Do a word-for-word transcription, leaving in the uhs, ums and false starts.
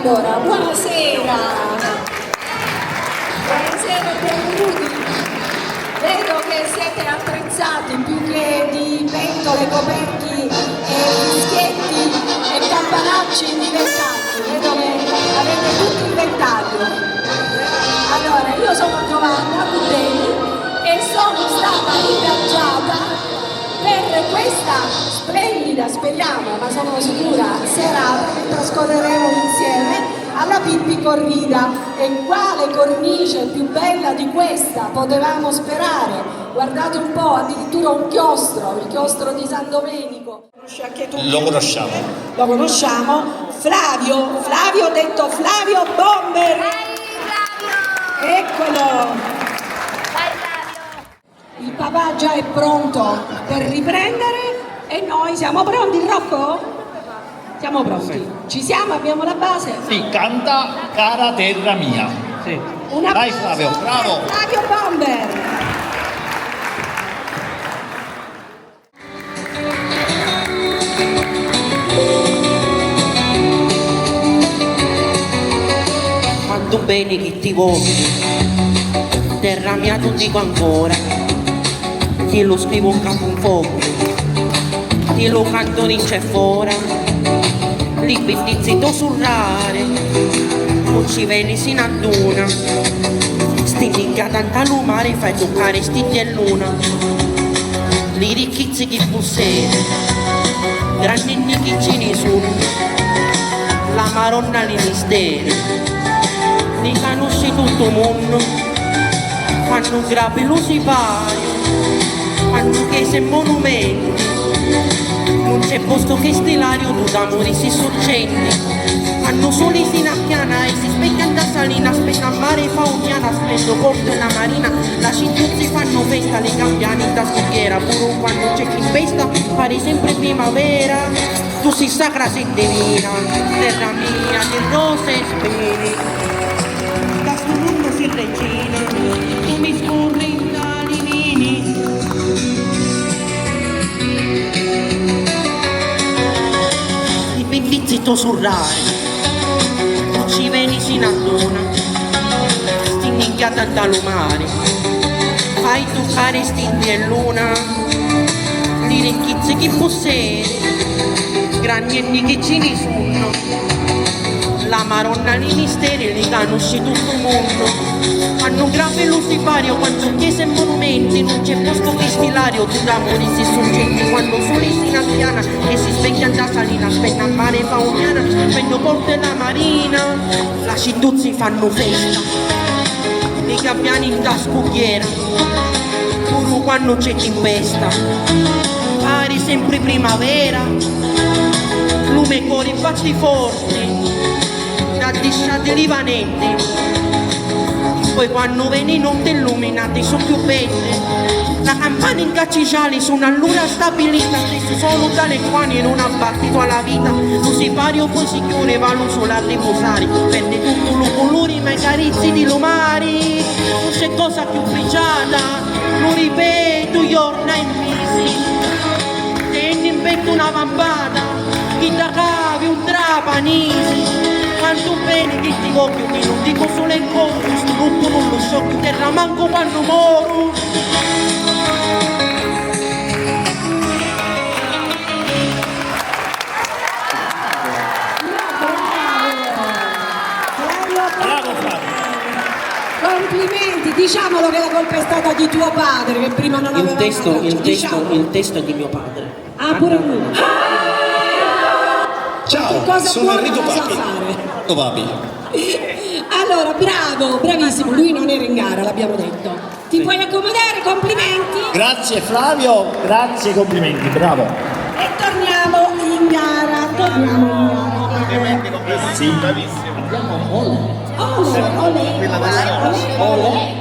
Allora, buonasera. Buonasera e benvenuti. Vedo che siete attrezzati più che di pentole, coperchi e fischietti e campanacci di ventaglio. Vedo che avete tutti il ventaglio. Allora, io sono Giovanna Buddeni e sono stata ingaggiata per questa splendida, speriamo, ma sono sicura, serata che trascorreremo insieme alla Pippi Corrida. E quale cornice più bella di questa potevamo sperare? Guardate un po', addirittura un chiostro, il chiostro di San Domenico. Lo conosciamo. Lo conosciamo. Flavio, Flavio detto Flavio Bomber. Eccolo. Il papà già è pronto per riprendere e noi siamo pronti, Rocco? Siamo pronti. Sì. Ci siamo? Abbiamo la base? Sì, canta Cara terra mia. Sì. Un applauso per Flavio Bomber. Dai, Flavio, bravo. Quantu beni chi ti vogghiu, terra mia, tu dicu ancora, ti lu scrivu 'n capu 'n fogghiu, ti lu cantu dintra e fora, li biddizzi to surrari, nun ci veni si n'adduna, sti minchiata nta lu mari fai tuccari stiddi e luna, li ricchizzi chi pussedi, granni e nichi ci ni sunnu, la Maronna li misteri, li canusci tuttu munnu, quannu grapi lu sipariu, quannu chesi e monumenti, nun c'è postu chi sti lariu tu t'amuri si surgenti, quannu suli si n'appiana e si specchia nta salina, spetta a mari fa unniana, splendu portu e la marina, la cittuzzi fannu festa, li cambiani nta scugghiera, puru quannu c'è chi mpesta, pari sempri primavera. Tu si sacra, si divina, terra mia di rose e spini, ca stu munnu si regina, tu mi scurri nta li vini. Li biddizzi to surrari, nun ci veni si n'adduna, sti minchiata nta lu mari, fai tuccari stiddi e luna, li ricchizzi chi pussedi, granni e nichi ci ni sunnu, la Maronna li misteri li canusci tuttu munnu, quannu grapi lu sipariu, quannu chesi e monumenti, nun c'è postu chi sti lariu tu t'amuri si surgenti, quannu suli si n'appiana e si specchia nta salina, spetta a mari fa unniana, splendu portu e la marina, la cittuzzi fannu festa, li cambiani nta scugghiera, puru quannu c'è timpesta, pari sempri primavera, lu me cori batti forti, t'addisciati li vaneddi, poi quannu veni notti illuminati su chiù beddi, la campana in caccigiali suna all'ura stabilita, su sonu tale e quali nun abbattitu a la vita, lu sipariu poi si chiuri, va lu suli a ripusari, perdi tuttu lu culuri ma i carizzi di lu mari, nun c'è cosa chiù priciata, lu ripetu jorna e misi, tenni in pettu na vampata, chi dda cavi un trapanisi, quantu beni chi ti vogghiu, chi nun dicu sulu e contu, stu luccu nun lu sciocchiu, terra mancu quannu moru. Bravo, Flavio. Complimenti, diciamolo che la colpa è stata di tuo padre, che prima non aveva mai detto. Il testo, il testo, diciamo. Il testo è di mio padre. Ah, pure lui. Ciao, sono Enrico Papi. Enrico Papi. Allora, bravo, bravissimo, lui non era in gara, l'abbiamo detto. Ti puoi accomodare, complimenti. Grazie Flavio, grazie, complimenti, bravo. E torniamo in gara, torniamo in gara. Sì. Abbiamo Ole. Ole, Ole, Ole.